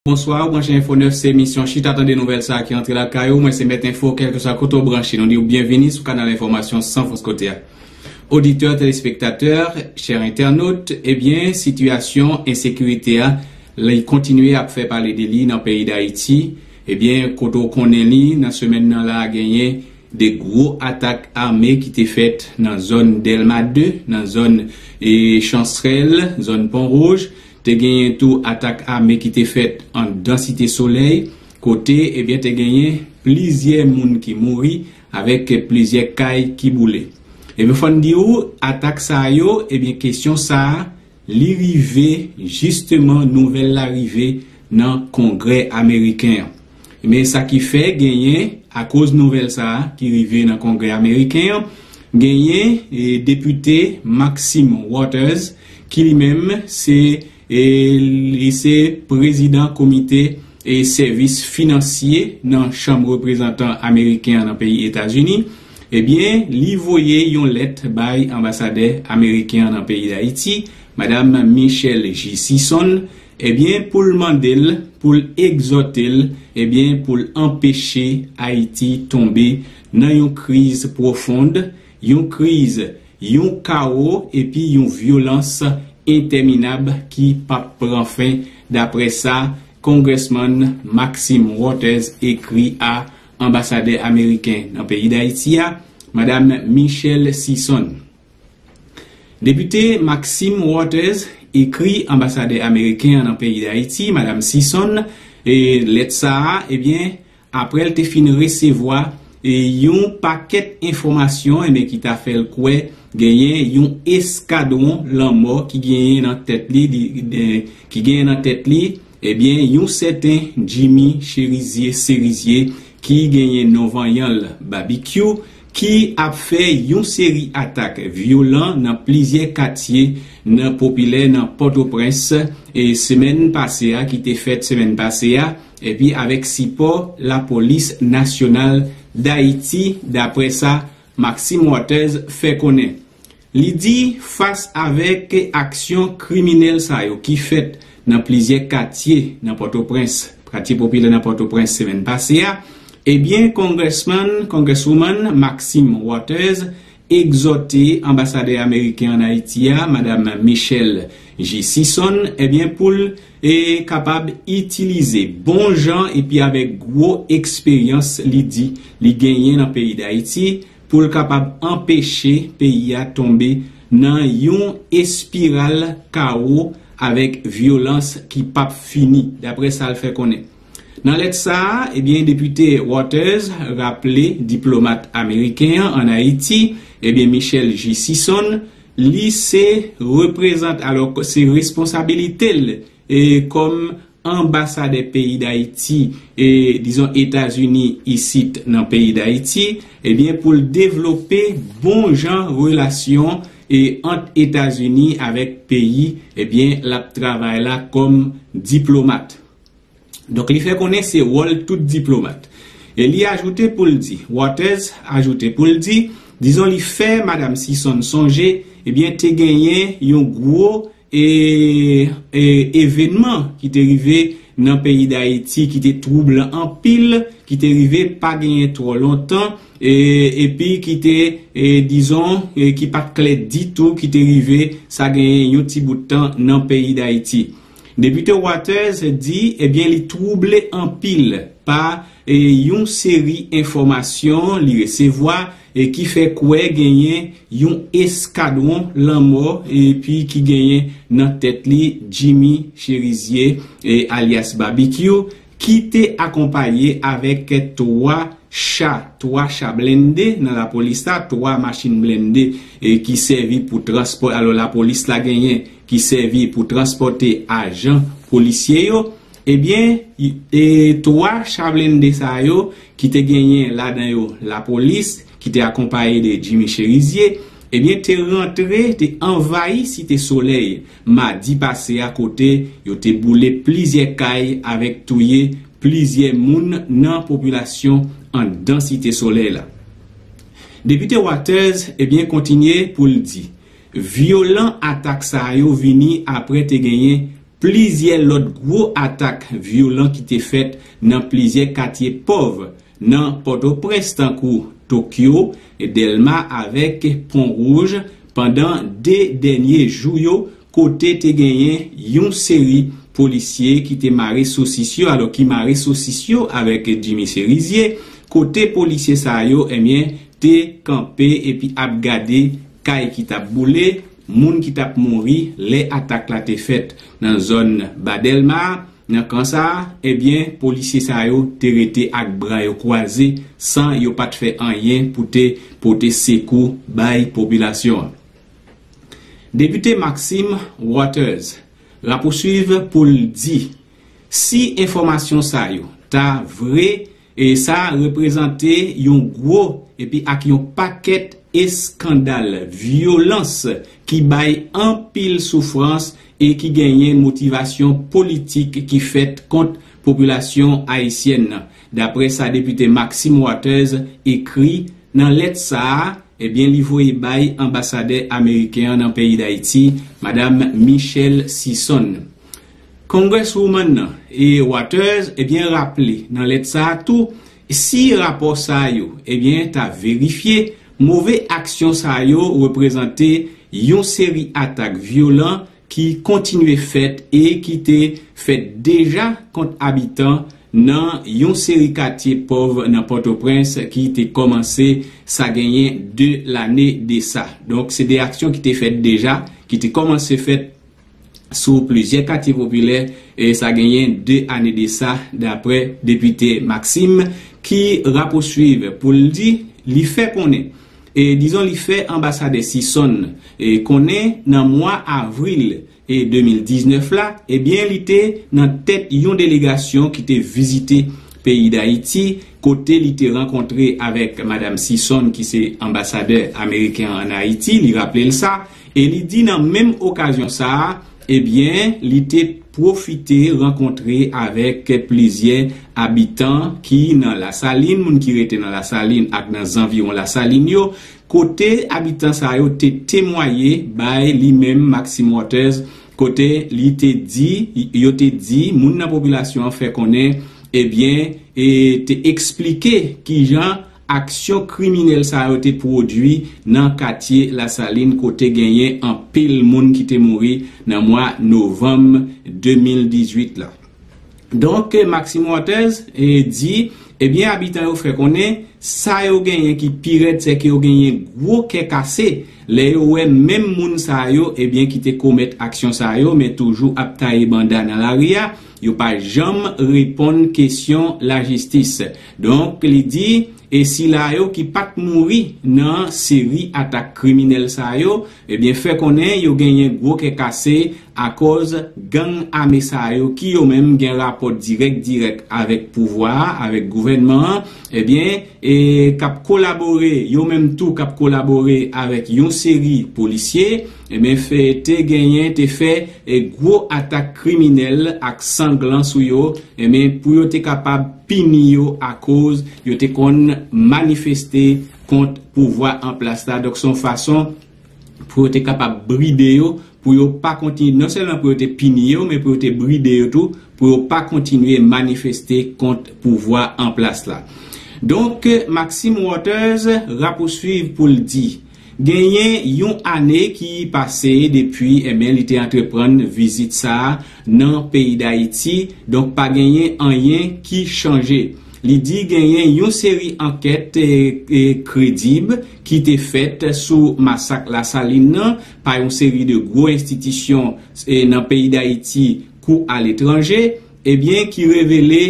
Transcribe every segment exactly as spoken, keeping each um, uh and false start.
Bonswa, ou branche Enfo nèf, se emisyon Chita Tande Nouvèl sa a ki antre lakay ou. Mwen se Mèt Enfo, kèlkeswa kote w branche, nou di w byenvini sou kanal enfòmasyon San Fòs Kote a. Oditè, telespektatè, chè entènot, ebyen, sitiyasyon ensekirite a, li kontinye ap fè pale de li nan peyi Dayiti. Ebyen, kote w konnen li, nan semèn nan la, genyen de gwo atak ame ki te fèt nan zòn Dèlma de, nan zòn, e, Chansrèl, zòn Pon Wouj. Te genyen tou atak ame ki te fèt anndan Site Solèy, kote, ebyen, te genyen plizyè moun ki mouri avèk plizyè kay ki boule. Ebyen, fò n di w, atak sa yo, ebyen, kesyon sa a, li rive, jisteman, nouvèl la rive nan Kongrè ameriken an. Men sa ki fè genyen, akoz nouvèl sa a ki rive nan Kongrè ameriken an, genyen, e, depite Maxine Waters, ki li menm se, e, li se prezidan komite, e, sèvis finansye nan Chanm Reprezantan ameriken an nan peyi Etazini. Ebyen, li voye yon lèt bay anbasadè ameriken an nan peyi Dayiti, Madam Michelle J. Sison, ebyen, pou l mande l, pou l egzòte l, ebyen, pou l anpeche Ayiti tonbe nan yon kriz pwofon, yon kriz, yon kawo, epi yon vyolans entèminab ki p ap pran fen, daprè sa Congressman Maxine Waters ekri a anbasadè ameriken nan peyi Dayiti a, Madam Michelle Sison. Depite Maxine Waters ekri anbasadè ameriken an nan peyi Dayiti, Madam Sison, e lèt sa a, ebyen, apre l te fin resevwa, e, yon pakèt enfòmasyon, ebyen, ki ta fè l kwè genyen yon eskadwon lanmò ki genyen nan tèt li, di- de- ki genyen nan tèt li, ebyen, yon sèten Jimmy Chérizier Serizier, ki genyen non vanyan l Babikyou, ki ap fè yon seri atak vyolan nan plizyè katye nan popilè nan Pòtoprens, e semèn pase a, ki te fèt semèn pase a, epi avèk sipò Lapolis Nasyonal Dayiti, daprè sa Maxine Waters fè konnen. Li di, fas avèk aksyon kriminèl sa yo ki fèt nan plizyè katye nan Pòtoprens, katye popilè nan Pòtoprens semèn pase a, ebyen, Congressman, Congresswoman Maxine Waters egzòte anbasadè ameriken an Ayiti a, Madam Michelle J. Sison, ebyen, pou l, e, kapab itilize bon jan epi avèk gwo eksperyans li di li genyen nan peyi Dayiti, pou l kapab anpeche peyi a tonbe nan yon espiral kawo avèk vyolans ki p ap fini, daprè sa l fè konnen. Nan lèt sa a, ebyen, depite Waters raple diplomat ameriken an ann Ayiti, ebyen, Michelle J. Sison, li se reprezant- alò, se responsabilite l, e, kòm anbasadè peyi Dayiti, e, dizon, Etazini isit nan peyi Dayiti, ebyen, pou l devlope bon jan relasyon, e, ant Etazini avèk peyi, ebyen, l ap travay la kòm diplomat. Donk, li fè konnen se wòl tout diplomat. E li ajoute pou l di, Waters ajoute pou l di, dizon, li fè Madam Sison sonje, ebyen, te genyen yon gwo, e, e, evènman ki te rive nan peyi Dayiti, ki te twoublan anpil, ki te rive pa genyen twò lontan, e, epi ki te, e, dizon, e, ki pa t klè ditou, ki te rive sa genyen yon ti bout tan nan peyi Dayiti. Depite Waters di, ebyen, li twouble anpil pa, e, yon seri enfòmasyon li resevwa, e, ki fè kwè genyen yon eskadwon lanmò, epi ki genyen nan tèt li Jimmy Chérizier, e, alyas Babikyou, ki te akonpaye avèk twa cha, twa cha blende nan lapolis la, twa machin blende, e, ki sèvi pou transpò-, alò, lapolis la genyen, ki sèvi pou transpòte ajan polisye yo, ebyen, e, twa cha blende sa yo, ki te genyen ladan yo lapolis, ki te akonpaye de Jimmy Chérizier, ebyen, te rantre, te anvayi Site Solèy, madi pase a, kote yo te boule plizyè kay avèk touye plizyè moun nan popilasyon anndan Site Solèy la. Depite Waters, ebyen, kontinye pou l di, vyolan atak sa yo vini apre te genyen Plizyè lòt gwo atak vyolan ki te fèt nan plizyè katye pòv nan Pòtoprens, tankou Tokyo, Dèlma avèk Pon Wouj, pandan de dènye jou yo, kote te genyen yon seri polisye ki te mare sosis yo, alò ki mare sosis yo avèk Jimmy Chérizier, kote polisye sa yo, ebyen, te kanpe epi ap gade kay ki t ap boule, moun ki t ap mouri lè atak la te fèt nan zòn Ba Dèlma. Nan ka sa a, ebyen, polisye sa yo te rete ak bra yo kwaze san yo pa t fè anyen pou te pote sekou bay popilasyon an. Depite Maxime Waters rapousuiv pou l di, si enfòmasyon sa yo ta vre, e sa reprezante yon gwo epi ak yon pakèt eskandal vyolans ki bay anpil soufrans e ki genyen motivasyon politik ki fèt kont popilasyon ayisyèn nan, dapre sa depite Maxime Waters ekri nan lèt sa a, ebyen, li voye bay anbasadè ameriken an nan peyi Dayiti, Madam Michelle Sison. Congresswoman nan e Waters, ebyen, raple nan lèt sa a tou, si rapò sa yo, ebyen, ta verifye, move aksyon sa yo reprezante yon seri atak vyolan ki kontinye fèt e ki te fèt deja kont abitan nan yon seri katye pòv nan Pòtoprens ki te kòmanse sa genyen de lane de sa. Donk, se de aksyon ki te fèt deja, ki te kòmanse fèt sou plizyè katye popilè, e sa genyen de ane de sa, dapre depite Maxime, ki rapousuiv pou l di, li fè konnen, e dizon li fè anbasadè Sison, e konnen nan mwa avril, e de mil diznèf la, ebyen, li te nan tèt yon delegasyon ki te vizite peyi Dayiti, kote li te rankontre avèk Madam Sison, ki se anbasadè ameriken an Ayiti, li raple l sa, e li di nan menm okazyon sa a, ebyen, li te pwofite rankontre avèk plizyè abitan ki nan Lasalin, moun ki rete nan Lasalin ak nan zanviwon Lasalin yo, kote abitan sa yo te temwaye bay li menm Maxime Waters, kote li te di, yo te di, moun nan popilasyon an fè konnen, ebyen, e te eksplike kijan aksyon kriminèl sa yo te pwodui nan katye Lasalin, kote genyen anpil moun ki te mouri nan mwa novanm de mil dizuit la. Donk, Maxime Waters, e, di, ebyen, abitan yo fè konnen, sa yo genyen ki pi rèd, se ke yo genyen gwo kè kase, lè yo wè menm moun sa yo, ebyen, ki te komèt aksyon sa yo, men toujou ap taye banda nan lari a, yo pa janm reponn kesyon lajistis. Donk, li di, e sila yo ki pa t mouri nan seri atak kriminèl sa yo, ebyen, fè konnen yo genyen gwo kè kase akòz gang ame sa yo ki yo menm gen rapò dirèk dirèk avèk pouvwa a, avèk gouvènman an, ebyen, e k ap kolabore, yo menm tou k ap kolabore avèk yon seri polisye, ebyen, fè, te genyen, te fè, e, gwo atak kriminèl ak sanglan sou yo, ebyen, pou yo te kapab pini yo akoz yo te konn manifeste kont pouvwa an plas la. Donk, se yon fason pou yo te kapab bride yo, pou yo pa kontinye, non sèlman pou yo te pini yo, men pou yo te bride yo tou, pou yo pa kontinye manifeste kont pouvwa an plas la. Donk, Maxime Waters rapousuiv pou l di, genyen yon ane ki pase depi, ebyen, li te antreprann vizit sa a nan peyi Dayiti, donk pa genyen anyen ki chanje. Li di genyen yon seri ankèt, e, e, kredib ki te fèt sou masak Lasalin nan pa yon seri de gwo enstitisyon, e, nan peyi Dayiti kou aletranje, ebyen, ki revele,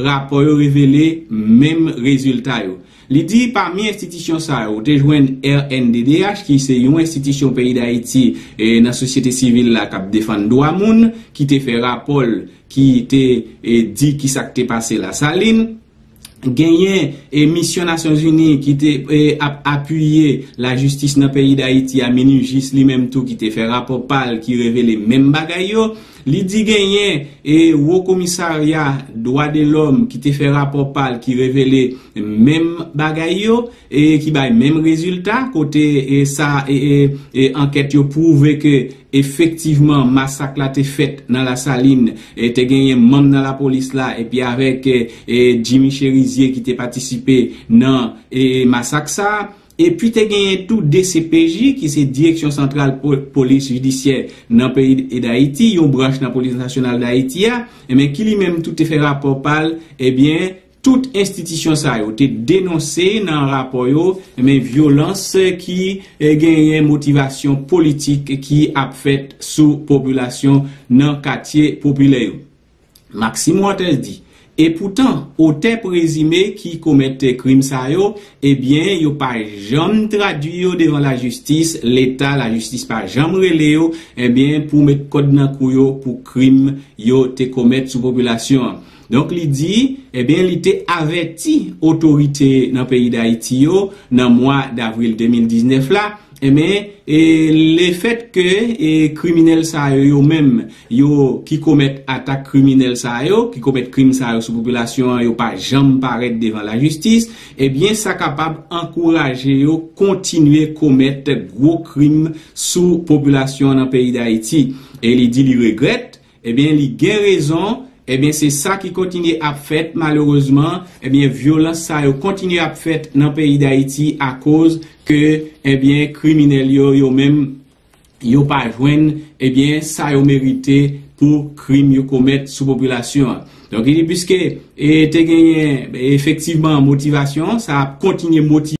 rapò yo revele menm rezilta yo. Li di pami enstitisyon sa yo, ou te jwenn R N D D H, ki se yon enstitisyon peyi Dayiti, e, nan sosyete sivil la k ap defann dwa moun, ki te fè rapò l, ki te, e, di ki sa k te pase Lasalin. Genyen, e, misyon Nasyonzini ki te, e, ap apiye lajistis nan peyi Dayiti a, Minijis li menm tou ki te fè rapò pa l ki revele menm bagay yo. Li di genyen e Wo Komisarya Dwa de Lòm ki te fè rapò pa l ki revele menm bagay yo e ki bay menm rezilta, kote e sa e, e, e ankèt yo pwouve ke efektivman masak la te fèt nan Lasalin, e te genyen manm nan lapolis la epi avèk e, e Jimmy Cherizier ki te patisipe nan e masak sa. Epi te genyen tou D C P J, ki se Direksyon Santral Po- Polis Jidisyè nan peyi Dayiti, yon branch nan Polis Nasyonal Dayiti a, ebyen, ki li menm tou te fè rapò pa l, ebyen, tout enstitisyon sa yo te denonse nan rapò yo, ebyen, vyolans ki e, genyen motivasyon politik ki ap fèt sou popilasyon nan katye popilè yo. Maxime Waters di, epoutan, otè prezime ki komèt krim sa yo, ebyen, yo pa janm tradui yo devan lajistis, Leta, lajistis pa janm rele yo, ebyen, pou met kòd nan kou yo pou krim yo te komèt sou popilasyon an. Donk, li di, ebyen, li te avèti otorite nan peyi Dayiti yo nan mwa davril de mil diznèf la, ebyen, e lefèt ke e kriminèl sa yo, yo menm, yo ki komèt atak kriminèl sa yo, ki komèt krim sa yo sou popilasyon an, yo pa janm parèt devan lajistis, ebyen, sa kapab ankouraje yo kontinye komèt gwo krim sou popilasyon an nan peyi Dayiti. E li di li regrèt, ebyen, li gen rezon, ebyen, se sa ki kontinye ap fèt, malerezman, ebyen, vyolans sa yo kontinye ap fèt nan peyi Dayiti akoz ke, ebyen, kriminèl yo, yo menm, yo pa jwenn, ebyen, sa yo merite pou krim yo komèt sou popilasyon an. Donk, li di, piske e te genyen efektivman motivasyon, sa ap kontinye motive